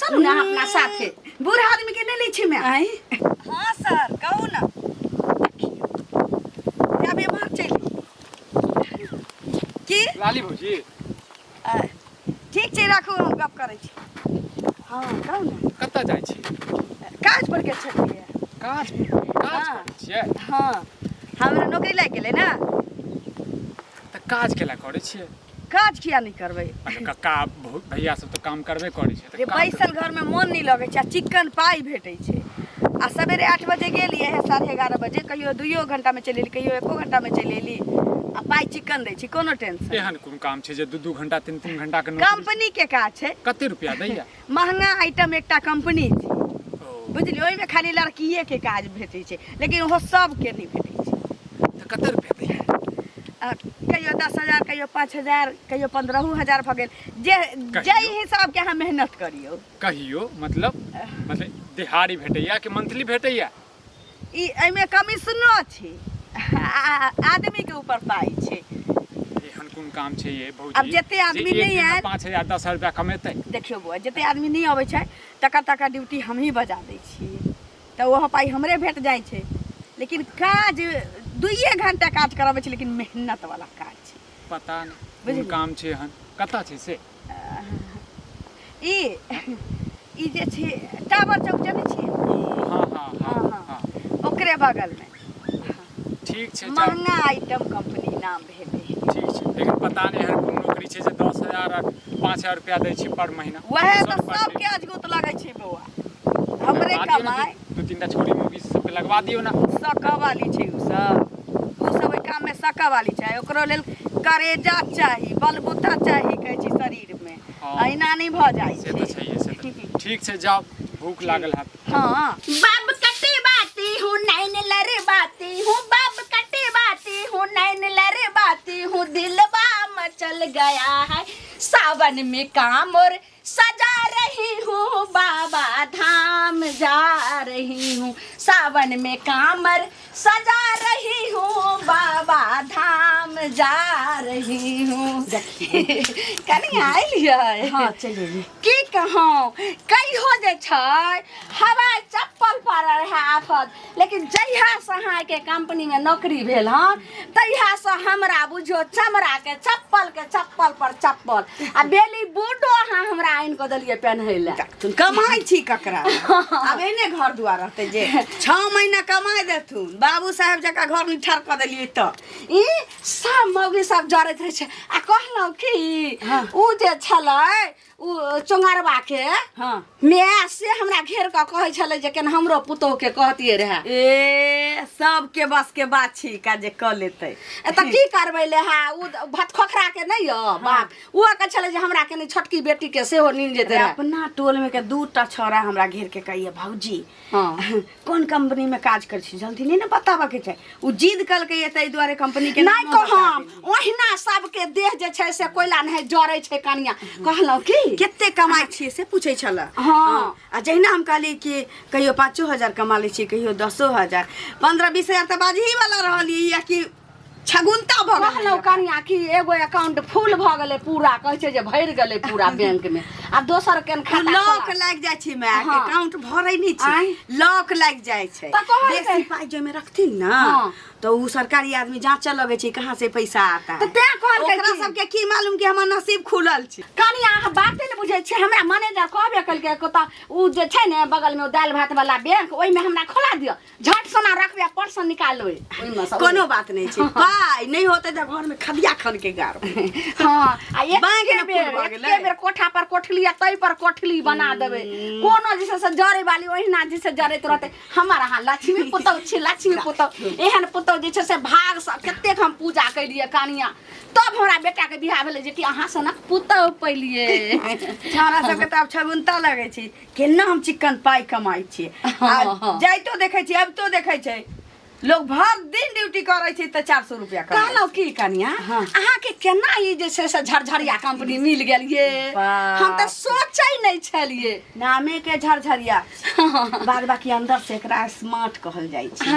चलू ने अहाँ अपना साथे। बूढ़ा आदमी के नहि लै छी मैं। आँय? हाँ सर, कहू ना। अब एम्हर चलि की लाली भौजी। ठीक छै, राखू, हम गप करै छी। हाँ, कहू ने। कतऽ जाइ छी? काज पर गेल छलियै। काज? काज हाँ। करै छियै? हाँ, हमरा नौकरी लागि गेलै ने। तऽ काज केला करै छियै? काज किया नहि करबै? अरे कक्का भैया सब तऽ काम करबे करै छै। तऽ रे काम बैसल घरमे मोन नहि लगै छै आ चिक्कन पाइ भेटै छै। आ सवेरे 8 बजे गेलियै है, 11:30 बजे, कहियो 2 घंटामे चलि एली, कहियो 1 घंटामे चलि एली आ पाइ चिक्कन दै छै, कोनो टेंशन। एहन कोन काम छै जे 2-2 घंटा 3-3 घंटा के नौकरी? कंपनी के काज छै। कते रुपया दैया? महंगा आइटम एकटा कंपनी छै। ओ। बुझलियै, ओहिमे खाली लड़किए के काज भेटै छै, लेकिन ओहो सबके नहि भेटै छै। तऽ कते रुपया दैया? कहियो 10,000, कहियो 5,000, कहियो 15,000 भऽ गेल, जे कहियो? जाहि हिसाबके अहाँ मेहनत करियौ। कहियो मतलब दिहाड़ी भेटैया कि मंथली भेटैया? ई एहिमे कमीशनो छै, आदमीके ऊपर पाइ छै। एहन कोन काम छै ये भौजी? आब जते आदमी जे एक नहि दिनमे आयल- 5,000 10,000 रुपया कमेतै। देखियौ बौआ, जते आदमी नहि अबै छै तकर तकर ड्यूटी हमही बजा दै छियै, तऽ ओहो पाइ हमरे भेट जाइ छै। लेकिन काज 2 घंटा काज करबै छै, लेकिन मेहनत वाला काज छै। पता नहि कोन बुझलियै? काम छै एहन, कतऽ छै से? ई ई जे छै टावर चौक जनै छियै? ओ हाँ हाँ हाँ। हाँ, हाँ। हाँ। ओकरे बगलमे। ठीक छै, जाउ। महंगा आइटम कंपनी नाम भेलै। ठीक छै, लेकिन पता नहि एहन कोन नौकरी छै जे 10,000 आ 5,000 रुपया दै छै पर महीना। वएह सब तऽ पर सबके अजगुत लगै छै बौआ, हमरे लगवा दियौ ने। कमाइ 2-3 टा छोरी मौगी सबके लगवा दियौ ने। सकऽ वाली छै उ सब, उ सब ओहि काममे सकऽ वाली छै। ओकरो लेल करेजा चाही, बलबूता चाही, कहै छै शरीरमे। हाँ। एना नहि भऽ जाइ से तऽ छै। छैहे, से तऽ ठीक छै, जाउ, भूख लागल हैत। हाँ। बाब कटे बाती हूँ नैन लरे बाती हूँ, बाब कटे बाती हूँ नैन लरे बाती हूँ, दिलवा मचल गया है, सावन में कामोर सजा रही हूँ, बाबा धाम जा रही हूँ, सावन में कामर सजा रही हूँ, बाबा धाम जा रही हूँ। कनि आयल यै? हाँ, चलिए। की कहूँ, कहियो जे छै हवाई चप्पल पर रहे आफत, लेकिन जहिया से अहाँके कंपनी में नौकरी भेल हँ तहिया से हमरा बुझियौ चमड़ा के चप्पल के चप्पल पर चप्पल आ बेली बूटो अहाँ हमरा आनि कऽ देलियै पेन्है लए। तुम कमाइ छी ककरा? आब एहने घर दुआर रहतै जे 6 महीना कमाइ देथुन, बाबू साहेब जकाँ घर निठार कऽ देलियै तऽ ई सब मौगी सब जरैत रहै छै। आ कहलहुँ कि हाँ। उ जे छलै उ चोंगरबा के हाँ। माय, से हमरा घेर कऽ कहै छलै जे केना हमरो पुतोह के कहतियै रहए। ए सबके बस के बात छी का जे कऽ लेतै। ए तऽ की करबै लेहा, उ भत खोखरा के नहि यऽ बाप, ओ कहै छलै जे हमरा कनि छोटकी बेटी के सेहो नीन जेतै अरे रहए। अपना टोल में के 2टा छौड़ा हमरा घेर के कहिए, भौजी हाँ। कोन कंपनी में काज करै छी? जल्दी नहीं ने बताबऽ के छै। उ जिद कलकै ये ताहि दुआरे कंपनी के नहि नामो बता कहम देलियै। ओहिना सबके देह जे छै से कोयला नहि जरै छै। कनिया कहलहुँ की कते कमाइ छियै से पूछै छलै। हाँ। आ जहिना हम कहली कि कहियो 5,000 कमा लै छियै, कहियो 10,000, 15-20 हजार तऽ बाजही वाला रहलियै या कि छगुनता भऽ गेलै। कहलहुँ कनिया कि एगो अकाउंट फुल भऽ गेलै पूरा, कहै छै जे भरि गेलै पूरा बैंक मे, आ दोसर केन खाता लॉक खोला। लागि जाइ छै माय, हाँ। अकाउंट भरै नहि छै, आँय? लॉक लागि जाइ छै। तऽ कहलकै। बेसी पाइ जाहिमे रखथिन ने हाँ। तऽ उ सरकारी आदमी जांचऽ लगै छै कहाँ से पैसा आता है। तऽ तें कहलकै ओकरा कि- सबके की मालूम कि हमर नसीब खुलल छै। कनिया अहाँ बाते नहि बुझै छियै, हमरा मैनेजर कहबे केलकै कतऽ उ जे छै ने बगलमे ओ दालि भात वाला बैंक, ओहिमे हमरा खोला दिअ, झट सोना रखबै आ परसँ निकालबै ओहिमे सँ। कोनो बात नहि छै, पाइ नहि होतै तऽ घरमे खदिया खन के गाड़बै। हाँ, आ एक बैंक ने बेर फूल भऽ गेलै। एके बेर कोठा पर कोठली आ तै पर कोठली बना देबै, कोनो जे छै से जरै वाली ओहिना जे छै जरैत रहतै। हमर अहाँ लक्ष्मी पुतहु छी, लक्ष्मी पुतहु, एहन पुतहु जे छै से भागसँ कतेक हम पूजा केलियै कनिया, तब हमरा बेटाके बियाह भेलै जे कि अहाँ सनक पुतहु पैलियै। छौड़ा सबके तऽ आब छगुनता लगै छै केना हम चिक्कन पाइ कमाइ छियै। आ हाँ। जाइतो देखै छियै, अबितो देखै छै। लोग भर दिन ड्यूटी करै छै तऽ 400 रुपया कमाइ। कहलहुँ की कनिया, हाँ। अहाँके केना ई जे छै से झरझरिया कंपनी मिल गेल ये? बाप। हम तऽ सोचै नहि छलियै। नामे के झरझरिया, बाद बाकी अंदर से एकरा स्मार्ट कहल जाइ छै।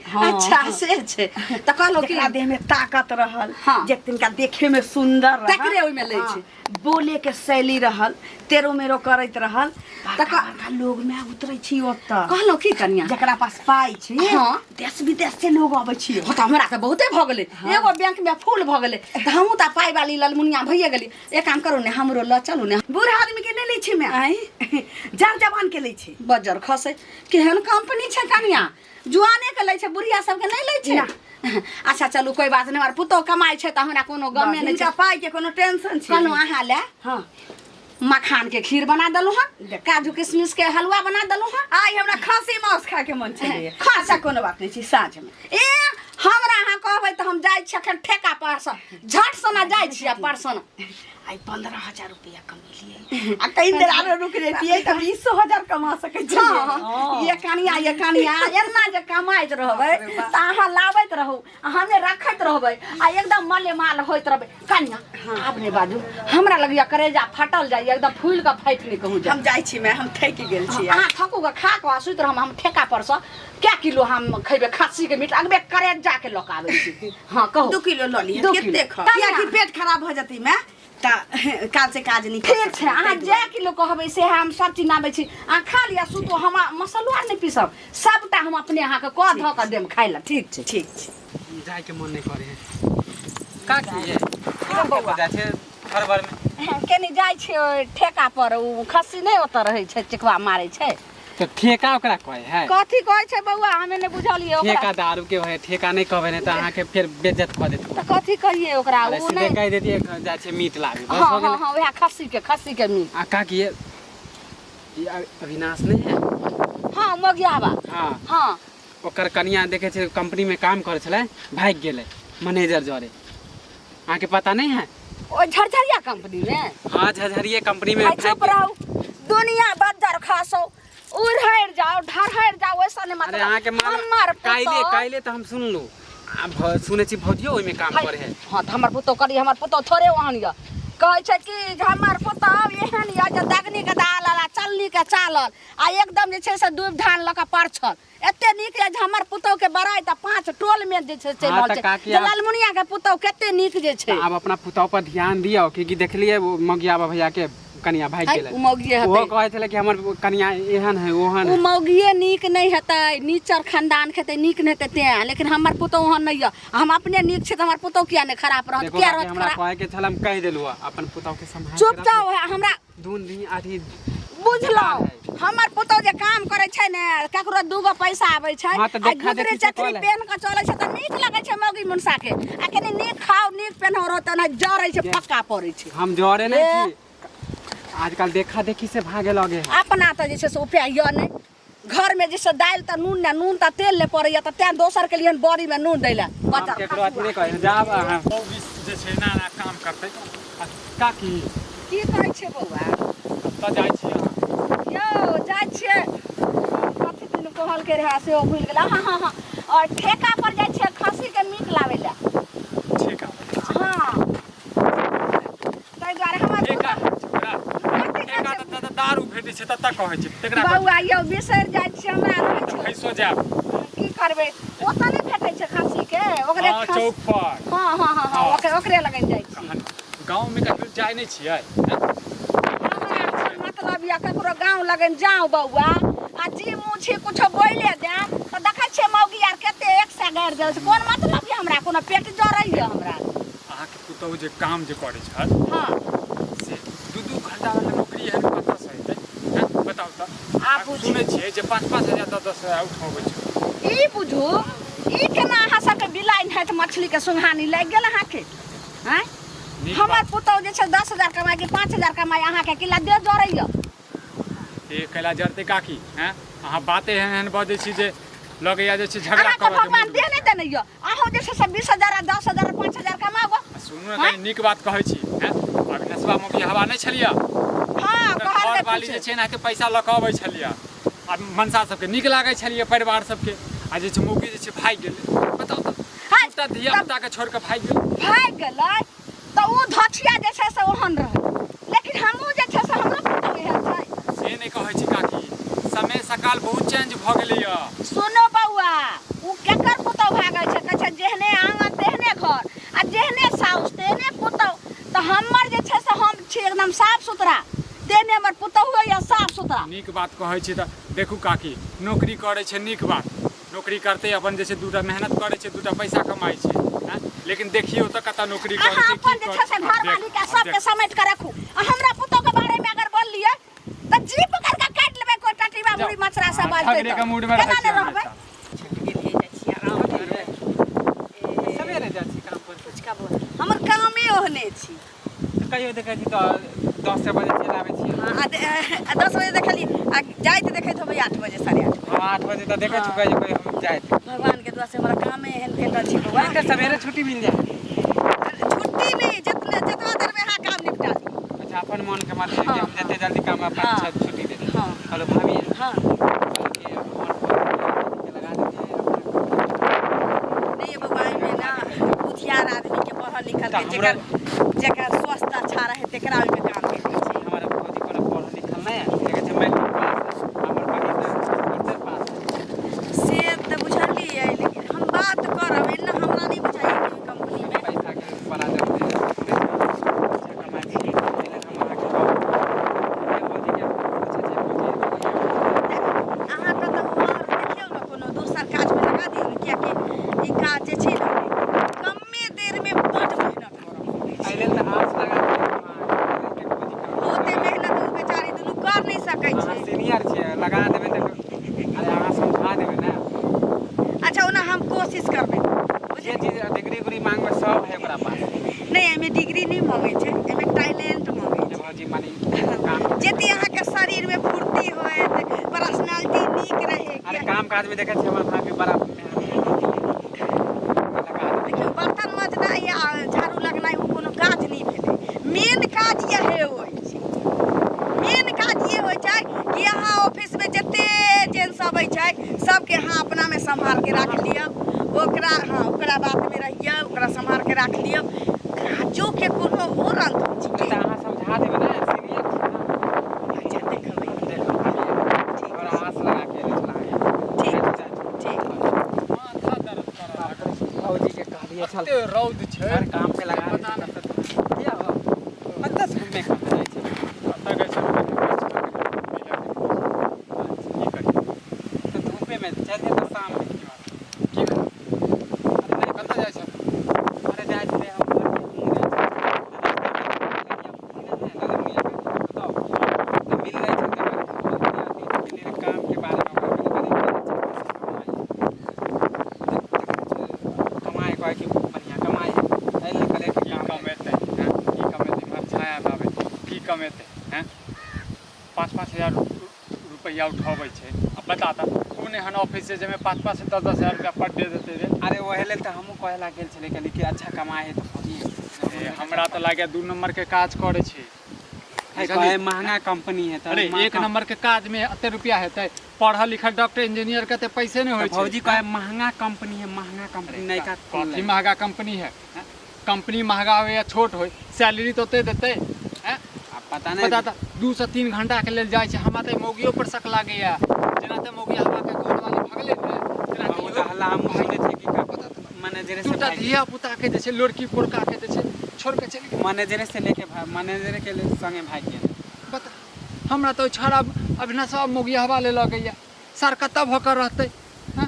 हाँ, अच्छा हाँ। से छै तऽ कहलहुँ कि जेकरा देह में ताकत रहल, हाँ। जे तिनका देखे में सुंदर रहल, तकरे ओहिमे लै हाँ, छै। बोले के शैली रहल, तेरो मेरो करैत रहल, तऽ बड़का बड़का लोग में उतरै छी ओतऽ। कहलहुँ की कनिया, जकरा पास पाइ छै, हाँ। देश विदेश से लोग अबै छै। हो तऽ हमरा तऽ बहुते भऽ गेलै, एगो बैंक में फूल भऽ गेलै तऽ हमहूँ तऽ पाइ वाली ललमुनिया भइए गेली। एक काम करू ने, हमरो लऽ चलू ने। बूढ़ आदमी के नहि लै छै मैं, आँय? जर जवान के लै छै। बजर खसै, केहन कंपनी छै कनिया, जुआने के लै छै, बुढ़िया सबके नहि लै छै। अच्छा चलू कोई बात नहि, हमर पुतोह कमाइ छै तऽ हमरा कोनो गमे नहि हिनका छै। पाइ के कोनो टेंशन छै। कहलहुँ अहाँ लए हाँ। मखान के खीर बना देलहुँ हँ, काजू किशमिश के हलवा बना देलहुँ हँ। आइ हमरा खसी मांस खाय के मन छै। खा। अच्छा कोनो बात नहि छै, साँझ में। ए हमरा अहाँ कहबै तऽ हम जाइ छी अखन ठेका पर सँ, झट सना जाइ छी आ परसन। आइ 15,000 रुपया कमेलियै, आ कहीं देर आरो रुक जैतियै तऽ 20,000 कमा सकै छलियै। हँ, ये कनिया, ये कनिया, एना जे कमाइत रहबै तऽ अहाँ लाबैत रहू आ हमे रखैत रहबै आ एकदम मले माल होइत रहबै। कनिया आब नहि बाजू, हमरा लगैया करेजा फाटल जाइए, एकदम फूलि कऽ फाटि नहि कहूँ जाय। हम जाइ छी मैं, हम थकि गेल छी। अहाँ थकू कऽ खा कऽ सुति रहब, हम ठेका पर सँ कए किलो हम खैबै खस्सी के मीट, अगबे करेजा के लऽ कऽ आबै छी। हाँ कहू। 2 किलो लऽ लिअ। 2 कते किलो। खाउ? कनिया। कियाकि पेट खराब भऽ जेतै मैं तऽ काल से काज नहि कर ठीक छै, सकबै, अहाँ ताहि दुआरे। जे किलो कहबै से हम सब चीज नाबै छी। अहाँ खा लिअ सुतू, हम मसल्लो आर नहि पीसब, सबटा हम अपने अहाँके कऽ धऽ कऽ देब खाय लए। ठीक छै? ठीक छै। जायके मन नहि करे है। का किए बौआ जाइ छै हड़बड़ में? केनी जाइ छै ओहि ठेका पर, ओ खस्सी नहि ओतऽ रहै छै, चिकवा मारै छै। तऽ ठेका ओकरा कहै है? कथी कहै छै बौआ, हमे नहि बुझलियै ओकरा। ठेका दारू के है, ठेका नहि कहबै नहि तऽ अहाँके फेर बेज्जत कऽ देत। तऽ कथी कहियै ओकरा? अरे ओ सीधे नहि कहि देतियै जाइ छै मीट लाबे, बस हाँ हो हाँ गेलै। हाँ, वएह खस्सी के, खस्सी के मीट। आ का किए ई अविनाश नहि है? हाँ मोगियाबा। हाँ। हाँ। ओकर कनिया देखै छै कंपनी में काम करै छलै, भागि गेलै मैनेजर जरे, अहाँके पता नहि है? ओ झरझरिया कंपनी में? हाँ झरझरिये कंपनी में। भाई चुप रहू, दुनिया बज्जर खासो, उड़हरि जाओ ढरहरि जाओ ओइसा नहि अरे मतलब। अहाँके मालूम हमर काल्हि पुतोह काल्हि तऽ हम सुनलहुँ आ सुनै छी भौजियो ओहिमे काम हाय, करे है। हाँ तऽ हमर पुतोह करी, हमर पुतोह थोड़े ओहन यऽ। कहै छै कि जे हमर पुतोह एहन यऽ जे दगनी के दालल आ चलनी के चालल आ एकदम जे छै से दूबि धान लऽ कऽ परछल, एते नीक यऽ जे हमर पुतोह के बड़ाइ तऽ 5 टोल में जे छै चलि हाँ, रहल तऽ छै काकी जे आब- ललमुनिया के पुतोह कते नीक जे छै। आब अपना पुतोह पर ध्यान दियौ, क्योंकि देखलियै ओ मौगियाबा भैया के कनिया भागि है, गेलै। ओ मौगिये ओहो हेतै। कहै छलै कि हमर कनिया एहन है ओहन ओ है। मौगिये नीक नहि हेतै, नीचर खानदान खेतै, नीक नहि हेतै तें। लेकिन हमर पुतोह ओहन नहि यऽ, हम अपने नीक छी तऽ हमर पुतोह किया नहि खराब रहत? देखो किया काकी, रहत हमरा खराब? कहै के छल हम कहि देलहुँ, अपन पुतोह के सम्हारि के चुप राखू। जाओ, हमरा दून दिन अथी बुझलहुँ। है। हमर पुतोह जे काम करै छै ने, ककरो दूगो पैसा आबै छै हाँ, तऽ आ देखा गुदरी देखी से चतरी कऽ ले। पेन कऽ चलै छै तऽ नीक लगै छै मौगी मुनसा के, आ कनि नीक खाउ नीक पेनहो रहत ने जरै छै, फक्का पड़ै छै। हम जरे नहि ए। छी, आजकल देखा देखी से भागे लगे है। अपना तऽ जे छै से उपाय यऽ नहि, घरमे जे छै दालि तऽ नून ने नून तऽ तेल नहि पड़ैया तऽ तें दोसर के लिए बड़ीमे नून दै लए हम बच्चा केकरो अथी नहि कहै, जाब अहाँ। मौगी जे छै एना एना काम करतै। आ काकी की कहै छियै बौआ? कतऽ जाइ छी अहाँ? यौ जाइ छियै, कथी दिन कहलकै रहए सेहो भूलि गेलै। हँ हँ हँ, और ठेका पर जाइ छियै खस्सीके मीट लाबै लए। ठेका पर जाइ छी? हँ, ताहि दुआरे हमर ठेका होइ छै ओकरा? कथी ठेका कहै छै? तऽ जतऽ दारू भेटै छै ततऽ कहै छै, तकरा कहै बौआ यौ बिसरि जाइ छियै, हमरा रहै छै। छै। खैसो जायब। की करबै, ओतऽ नहि भेटै छै खस्सीके, ओकरे हँ खस चौक पर। हँ हँ हँ हँ, हाँ। ओकरे ओकरे लगन जाइ छी। कहानी गाँवमे कहियो जाइ नहि छियै? हमरा कोन मतलब यऽ ककरो गाँव लगन जाउ बौआ, आ जी मुँह छी कुछो बोले जायब तऽ देखै छियै मौगी आर कते एक सए गारि दै छै। कोन मतलब यऽ हमरा, कोनो पेट जरै यऽ हमरा? अहाँके पुतहु जे काम जे करै छथि हाँ से 2-2 घंटा वाला नौकरी एहन कतऽसँ हेतै? हैं बताउ तऽ। आब आ बुझ सुनै छियै जे 5-5 हजार 10-10 हजार उठबै छै। ई बुझू ई केना अहाँ सबके बिलाइ नहाइत मछलीके सुंघानी लागि गेल अहाँके? आँय, नीक हमर बात। पुतहु जे छै 10,000 कमाइ कि 5,000 कमाइ, अहाँके किला देह जरैया? ए कैला जरतै काकी? हैं अहाँ बाते एहन एहन बजै छी जे लगैया जे छै झगड़ा अहाँके करऽ के भगवान मूड देह नहि देने यऽ? अहूँ जे छै से 20,000 आ 10,000 5,000 कमाबो। आ सुनू ने, कनी नीक बात कहै छी। हैं अभिनसबा मौगी हवा नहि छलियै? हाँ ओकर कहलकै घरवाली जे पूछे छै ने पैसा लऽ कऽ अबै छलियै आ मनसा सबके नीक लागै छलियै, परिवार सबके। आ जे छै मौगी जे छै भागि गेलै। बताउ तऽ, हाँ, दूटा धिया पुता के छोड़ि कऽ भागि गेलै। भागि गेलै तऽ ओ धछिया जे छै से ओहन रहै, लेकिन हमहूँ जे छै से हमरो पुतहु एहन छै। से नहि कहै छी काकी, समय सकाल बहुत चेंज भऽ गेलैया। सुनो बौआ, ओ केकर पुतहु भागै छै? कहै छै जेहने आङन तेहने घर, आ जेहने साउस तेहने पुतहु। तऽ हमर जे छै से हम छी एकदम साफ सुथरा, तेहने हमर पुतहुओ यऽ साफ सुथरा। नीक बात कहै छी। तऽ देखू काकी, नौकरी करै छै नीक बात, नौकरी करतै अपन जे छै दूटा मेहनत करै छै, दूटा पैसा कमाइ छै, आँय? लेकिन देखियौ तऽ कतऽ नौकरी करै अहाँ छै, अपन की जे करै छै से आब घर देख, वाली के आब सबके देख। समेट के रखू, आ हमरा पुतहु के बारे में अगर बोललियै तऽ जी पकड़ के काटि लेबै। कोइ टटीबा जाउ। मुड़ी मचरा सब अहाँ बाजतै झगड़े तऽ के मूड में रहै केना छी नहि रहबै? हमेशा। गेलियै, जाइ छियै आराम करबै। सवेरे जाइ छी काम पर? पुचका बोल, हमर कामे ओहने छी। तऽ कहियो देखै छी तऽ 10 बजे चलि आबै छियै। हँ, आ 10 बजे देखलियै आ जाइत देखैत होबै 8 बजे, 8:30। हँ, 8 बजे तऽ देखै छी कहियो कहियो हम जाइत। भगवानके दुआ से हमरा कामे एहन भेटल छै बौआ। तऽ सवेरे छुट्टी मिल जाए? छुट्टी नहि, जितने जतबा देरमे अहाँ काम निपटा लिअ। अच्छा, अपन मोनके मर्जी कि हम जते जल्दी काम अपन छुट्टी दे दी। हँ। हेलो भाभी। हँ। कहलहुँ कि हमर भौजी लगा देतियै अपना। नहीं बौआ, एहिमे ना बुधियार आदमीके, पढ़ल लिखल तऽ के, जेकर जेकर स्वास्थ्य अच्छा रहे तेकरा ओहिमे काम भेटै छै। हमर भौजी कोनो पढ़ल लिखल नहि है, देखै छै मैट्रिक पास है, हमर बहिन तऽ इंटर पास है। से तऽ बुझलियै, लेकिन हम बात करब। एना हमरा नहि बुझाइए कि ओहि कंपनीमे पैसाके बड़ा जरूरी है, अच्छा कमाइ छी, एहि लेल हम अहाँके कहब। भौजीके पूछै छियै, भौजी। अहाँके तऽ आओर देखियौ ने, कोनो दोसर काजमे लगा दियौ ने, किएकि ई काज जे छै ने, कमे देरमे बड्ड मेहनत करऽ पड़ै एहि छै। लेल तऽ आस लगा के हम अहाँके भौजी कहब। ओते मेहनत ओ बेचारी दुनू कर नहि सकै अहाँ छै। सीनियर छियै, लगा देबै तऽ। अरे, अहाँ समझा देबै ने। अच्छा, ओना हम कोशिश करबै। जे चीज डिग्री उग्री मांगबै सब है ओकरा पास। नहि, एहिमे डिग्री नहि मङ्गै छै, एहिमे टैलेंट मङ्गै जे छै। भौजी माने काम जते अहाँके शरीरमे फुर्ती होयत, पर्सनालिटी नीक रहे। अरे, काम काज में देखै छियै हमर भाभी बड़ा मेहनती है, लगा देबै। देखियौ, बर्तन मजनाइ या झाड़ू लगनाइ ओ कोनो काज नहि भेलै। मेन काज इएह होइ छै, मेन काज ई होइ छै कि अहाँ ऑफिसमे जते जेंट्स अबै छै सबके अहाँ अपनामे सम्हार के राखि लिअ ओकरा। हँ, ओकरा बातमे रहियौ, ओकरा सम्हार के राखि लिअ। काजोके कोनो ओ रंग होइ छै। नहि तऽ अहाँ समझा देबै ने, सीनियर छियै ने। अच्छा, देखबै। देखब भाभी, थोड़ा आस लगा के एले छल अहाँके। ठीक। जाइ छी। ठीक। माथा दर्द करऽ लागल। भौजी के कहलियै छल। एते रौद छै। हर काम पे लगा पता देतै तब तऽ किया हो, कतऽ से घूमे खामे जाइ छै? कतऽ गेल छलहुँ? कनि गाछ लग मिलऽ के। की करी? तऽ धूपे में चलि जेतै शाममे। की भेल? अरे नहि। कतऽ जाइ छल? अरे, जाइ छलै हम घर के, हमहूँ जाइ छलियै तऽ रास्तामे लगिया नहि है, ललमुनिया के बताउ तऽ मिल जाइ छै। तऽ बोलतियै आदमी काम के बारेमे, ओकरा कनि बड़ी अच्छा खासा कमाइ कमाइ, कहै कि बढ़िआँ कमाइ है, एहि लेल कहलियै कि की काम कमेतै हैं? की कमेतै? इम्हर छाया आबै, की कमेतै हैं? 5-5 हजार रुपैआ उठबै छै। आ बता तऽ, कोन एहन ऑफिस छै जाहिमे 5-5 10-10 हजार रुपैआ पर डे देतै रे? अरे, ओहे लेल तऽ हमहूँ कहे ला गेल छलियै, कहलियै कि अच्छा कमाइ है तऽ भौजी। ए, हमरा तऽ लागैए दू नम्बर के काज करै छै। है, कहे महंगा कंपनी है तऽ। अरे, एक नंबर के काज में एते रुपया हेतै? पढ़ल लिखल डॉक्टर इंजीनियर के एते पैसे नहि होइ छै। भौजी कहे महंगा कंपनी है, महंगा कंपनी, नयका। कथी महंगा कंपनी है, हैं? कंपनी महंगा हो या छोट हो, सैलरी तऽ ओते देतै, हैं? आब पता नहि। पता तऽ 2 से 3 घंटा के लेल जाइ छै। हमरा तऽ मौगियो पर शक लागैया। जेना तऽ मौगी हवा के घरवाली भगलै ने, तेना ओ तऽ हल्ला हमहूँ सुनै छियै कि मैनेजरे से दूटा भागि धिया पुता के जे छै, लोड़की पोरका के जे छै छोड़ के चलि गेल। मैनेजरे से लेके भाग, मैनेजरे के संगे भागि गेल। बता, हमरा तऽ ओहि छौड़ा अभिनसवा मौगी हवा ले लगैया। सार कतऽ भऽ कऽ रहतै, हँ?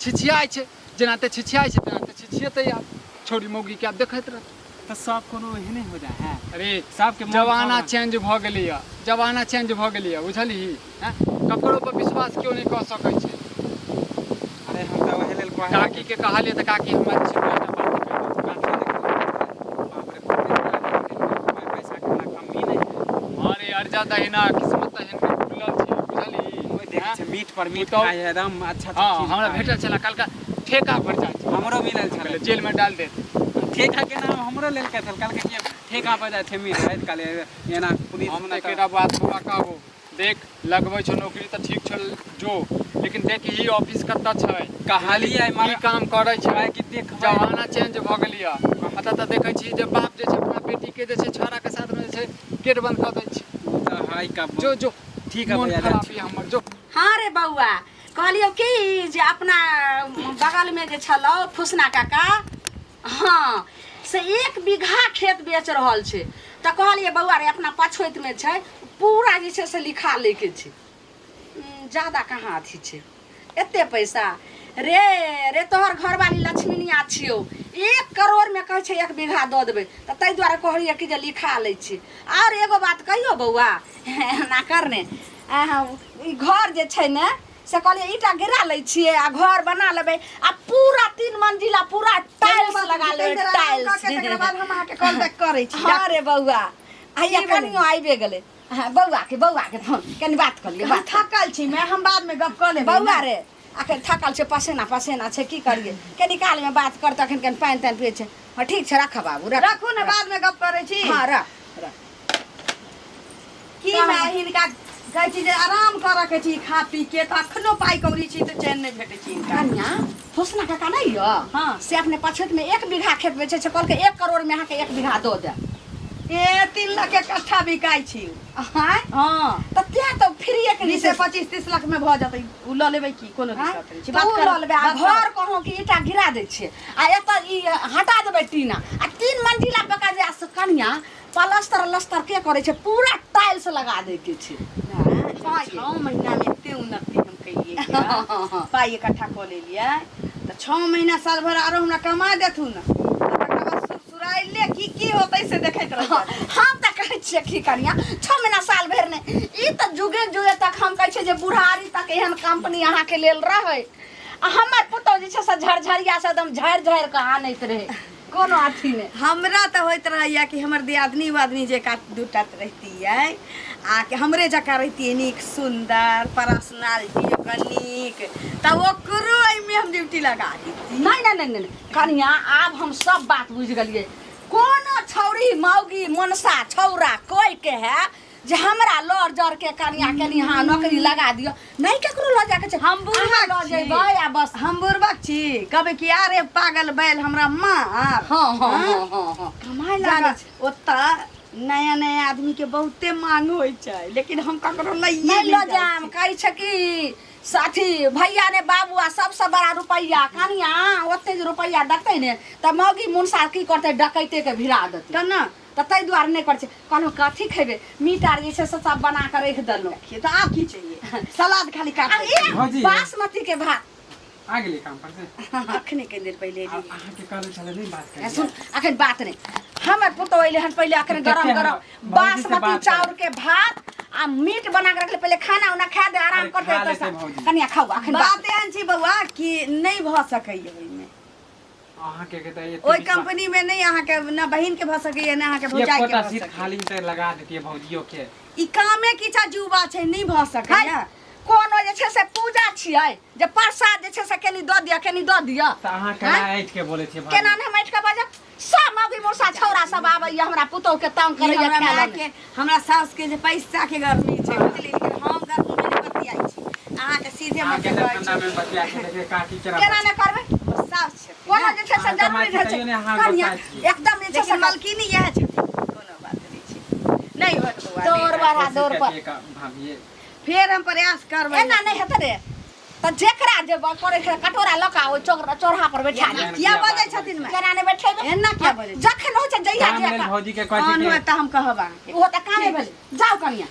छिछियाइ छै, जेना ते छिछियाइ छै तेना ते छिछिएतै। आब छौड़ी मौगीके आब देखैत रहतै। तऽ सब कोनो एहने हो जाए है? अरे, सबके मन जमाना सब चेंज भऽ गेलैया, जमाना चेंज भऽ गेलैया, बुझलही? हँ, ककरो पर विश्वास केओ नहि कऽ सकै छै। अरे, हम तऽ ओहे लेल कहे काकी के कहलियै तऽ काकी हमरा जे छै 10टा बात कहि देलकै। काकी बाप रे, पैसा के हमरा कमी नहीं है। अरे, अर्जा दहिना किस्मत तऽ हिनकर खुलल छै, बुझलही? ओहि देखै छै मीट पर मीट पुतहु- खाइ है एकदम अच्छा अच्छा हँ, चीज हमरा खाइ है। भेटल छलै कलका, ठेका पर जाइ छै। हमरो मिलल छलै। कहले जेल में डाल देत। ठेका के नाम हमरो लेलकै छल, कहलकै कि ठेका पर जाइ छै मीट खाइ, कहले एना पुलिस हम मे तऽ एकेटा बात बौआ कहबो। देख लगबै छौ नौकरी तऽ ठीक छौ जो, लेकिन देख ई ऑफिस कतऽ छै। कहलियै की मगर काम करै छै। काहे कि देखबै जमाना चेंज भऽ गेलियै। एतऽ तऽ देखै छी जे बाप जे छै अपना बेटीके जे छै छौड़ाके साथमे जे छै गेट बंद कऽ दै छै। ओ तऽ है का। जो जो ठीक है मोन भैया, जाइ खराब छी। यऽ हमर, जो। हाँ रे बौआ, कहलियौ कि जे अपना बगलमे जे छलौ फुसना काका, हाँ से 1 बीघा खेत बेच रहल छै। तऽ कहलियै बौआ रे, अपना पछोतिमे छै, पूरा जे छै से लिखा लैके छै। जादा कहाँ अथी छै एते पैसा रे। रे तोहर घरवाली लक्ष्मीनिया छियौ, 1 करोड़मे कहै छै 1 बीघा दऽ देबै। तऽ ताहि दुआरे कहलियै कि जे लिखा लै छी। आओर एगो बात कहियौ बौआ, एना कर ने, ई घर जे छै ने से कहलियै ईटा गिरा लै छियै आ घर बना लेबै आ पूरा 3 मंजिला पूरा टाइल्स लगा लेबै, टाइल्स। तकर बाद हम अहाँके कॉल बैक करै छी। हाँ रे बौआ, आइया की भेलै? कनियो आबि गेलै। हाँ, बौआ के, बौआ के फोन, कनि बात कऽ लिअ। हम बात थकल छी मैं, हम बाद में गप कऽ लेबै। बौआ रे, अखन थकल छै, पसेना पसेना छै, की करियै, कनि कालमे बात कर। तखन कनि पानि तानि पियै छै। हँ ठीक छै, राख बाबू, रख। रखू ने, बाद में गप करै छी। हँ रख रख। की मैं हिनका कहै छी जे आराम करऽ के छी खा पी के, तऽ अखनो पाइ कौड़ी छी तऽ चैन नहि भेटै छी हिनका। कनिया, फुसना काका नहि यऽ? हाँ। से अपने पछुत में 1 बीघा खेत बेचै छै, कहलकै 1 करोड़ में अहाँके 1 बीघा दऽ देब। ए 3 लाख के कट्ठा बिकाइ छी। हाँ हाँ तऽ तें तऽ फ्रीए के 20 25 30 लाख में भऽ जेतै, उ लऽ लेबै की, कोनो हाँ? दिक्कत नहि छै। तऽ बात उ कर लऽ लेबै आ बात कर। घर कहलहुँ कि ईटा गिरा दै छियै आ एतऽ ई हटा देबै टीना आ 3 मंजिला पका जे। आ से कनिया, पलस्तर लस्तर के करै छै, पूरा टाइल्स लगा दै के छै। हाँ ये। 6 महीना में एते उन्नति हम केलियै, हाँ, हाँ, हाँ। पाइ इकट्ठा कऽ लेलियै तऽ 6 महीना साल भरि आरो हमरा कमा देथुन ने, तकर बाद सुरसुराइले की की होतै से देखैत रहियै। हम तऽ कहै छियै की कनिया, 6 महीना साल भरि नहि, ई तऽ जुगे जुगे तक हम कहै छियै जे बुढ़ारी तक एहन कंपनी अहाँके लेल रहै आ हमर पुतहु जे छै से झरझरिया से एकदम झाड़ि झाड़ि कऽ आनैत रहै, कोनो अथी नहि। हमरा तऽ होइत रहैया कि हमर दियादनी उआदनी जे एक दूटा रहितियै आ कि हमरे जकाँ रहितियै, नीक सुन्दर पर्सनालिटी ओकर नीक, तऽ ओकरो एहिमे हम ड्यूटी लगा दितियै। नहि नहि नहि नहि कनिया, आब हम सब बात बुझि गेलियै। कोनो छौड़ी मौगी मनसा छौड़ा कोई के है जे हमरा लड़ जड़ के कनिया के लिए अहाँ नौकरी लगा दियौ, नहि केकरो लऽ जाके छै। हम बुढ़बक अहाँ लऽ छी। जेबै आ बस। हम बुड़बक छी, कहबै कि अरे पागल बैल हमरा मार। हँ हँ हँ हँ हँ कमाइ जानै लागल ओतऽ नया नया आदमी के बहुते मांग होइ छै, लेकिन हम ककरो लइए नहि लऽ जाइ जाम छी। कहै छै कि साथी भैया ने बाबू आ सबसँ बड़ा रुपैआ। कनिया, ओते जे रुपैआ देखतै ने तऽ मौगी मुनसा की करतै, डकैते के भिड़ा देतै। तऽ ने तऽ ताहि दुआरे नहि करै छै। कहलहुँ कथी खेबै, मीट आर जे छै से सब बना कऽ राखि देलहुँ। देखियौ तऽ आब की चाहिए, सलाद खाली काट आ दै ए, भौजी। बासमती के भात। आ गेलियै काम पर से? छी। अखने कनि देर पहिले आ एलियै। अहाँके कहले छलै नहि बात ए, करियै। सुन, अखन बात नहि, हमर पुतहु अयलै हन, पहिले अखन कते गरम हम गरम भौजी से बासमती बात चाउर के भात आ मीट बना के रखले, पहिले खाना उना खा दे, आराम अरे, करते खा लेतै तऽ भौजी। कनिया खाउ, अखन बात बात एहन छै बौआ कि नहि भऽ सकैए ओहिमे। अहाँके के तऽ एते ओहि विश्वास- कंपनी में नहि अहाँके न बहिन के भऽ सकैए न अहाँके भौजाई के एकोटा भऽ सीट सकैए। खाली तऽ लगा देतियै भौजियो के। ई कामे किछु जुबा छै, नहि भऽ सकैए। है, कोनो जे छै से पूजा छियै जे प्रसाद जे छै से कनि दऽ दिअ, कनि दऽ दिअ। तऽ अहाँ केना ऐठ के बोलै छियै भाभी? केना ने हम ऐठ के बाजब? सब मौगी मौसा छौड़ा सब आबैया, हमरा पुतहु के तंग ई करैया। हमरा खाय माय लए। के, हमरा साउस के जे पैसा के गर्मी छै, बुझलियै, लेकिन हम गर्मी में नहि बतियाइ छी अहाँके, सीधे अहाँके मतलब तऽ कहै ठंडा छी। में बतिया के देखियै काकी केना। केना ने करबै? हमर साउस छथिन कोनो ने। जे छै से अहाँके जरूरी माय रहै छै तैयो नहि अहाँ कनिया, गोसाइ छियै। एकदम जे छै से लेकिन मलकिनी इएह छथिन, कोनो बात नहि छै, नहि होत बौआ, नहि दौड़ होत। बढ़ा कोशिश दौड़ पर करियै भाभिये। फेर हम प्रयास करबै। एना नहि हेतै रे, तऽ जेकरा जे करै छै कटोरा लऽ कऽ ओहि चौक चौराहा पर बैठा एना दे। किया बजै छथिन माय? केना नहि बैठेबै? एना किया बजै छथिन? जखन होइ छै जहिया काम जे लेल भौजी के कहै कान छै हुए तऽ हम कहब अहाँके। ओहो तऽ कामे भेलै। जाउ कनिया।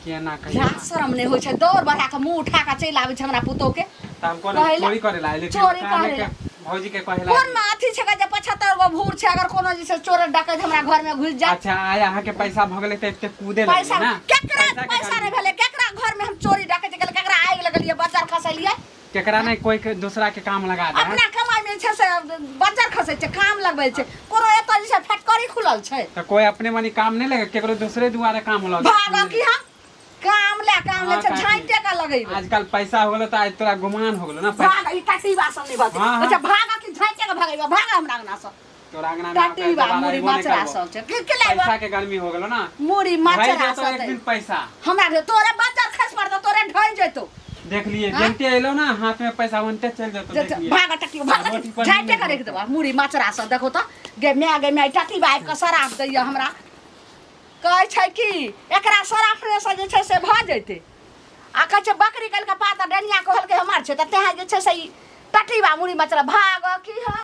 केना कहियै? लाज शरम नहि होइ छै, दौड़ बढ़ा कऽ मुँह उठा कऽ चलि आबै छै हमरा पुतोह के। तऽ हम कोनो कहै ला- चोरी करे ला आइले छी? चोरी कामे करे के ला। भौजी के कहे ला। कोन में अथी छै जे 75 गो भूर छै, अगर कोनो जे छै चोर डकैत हमरा घर में घुसि जाय। अच्छा, आइ अहाँके पैसा भऽ गेलै तऽ एते कूदे पैसा लगलियै ना? केकरा पैसा के पैसा कारण। नहि भेलै? केकरा घर में हम चोरी डकैत गेलै? केकरा आगि लगलियै, बज्जर खसेलियै? केकरा नहि, कोई के दूसरा के काम लगा दे। अपना कमाई में छै से बज्जर खसै छै, काम लगबै छै। कोनो एतऽ जे छै फैक्ट्री खुलल छै? तऽ कोई अपने मनी काम नहि लगे, केकरो दूसरे दुआरे काम लगे। भागऽ की हम काम ले काम ले हाँ, छै काकी। झाँटे के लगेबै। आजकल पैसा हो गेलो तऽ आज तोरा गुमान हो गेलो ना पैसा। भाग, ई टटी बासन नहि भलतै। हाँ, हाँ। अच्छा, भाग की झाँटे के भगेबै, भाग हमरा अंगना से। तोरा अंगना में टटी बा मुड़ी मचरा सब छै के के लाइब पैसा के गर्मी हो गेलो ना। मुड़ी ढहि मचरा जेतौ सब एक छै। दिन पैसा। हमरा रे तोरे बच्चा खस पड़तो, तोरे ढहि जेतो। देख लिए। हाँ? जनते एलो ना हाथ में पैसा उनते चल जेतो, देख लिए। भाग टटी भाग। रोटी पर झाइटे नहीं। करे के देबा मुड़ी मचरा सब। देखो त गे my, गे my, टटी बा आबि कऽ शराब दैया हमरा। कहै छै कि एकरा शराब से जे छै से भऽ जेतै आ कहै छै बकरी कलके पात डनिया कहलकै हमर छै, तऽ तें जे छै से ई टटी बा मुड़ी मचरा भाग की हम।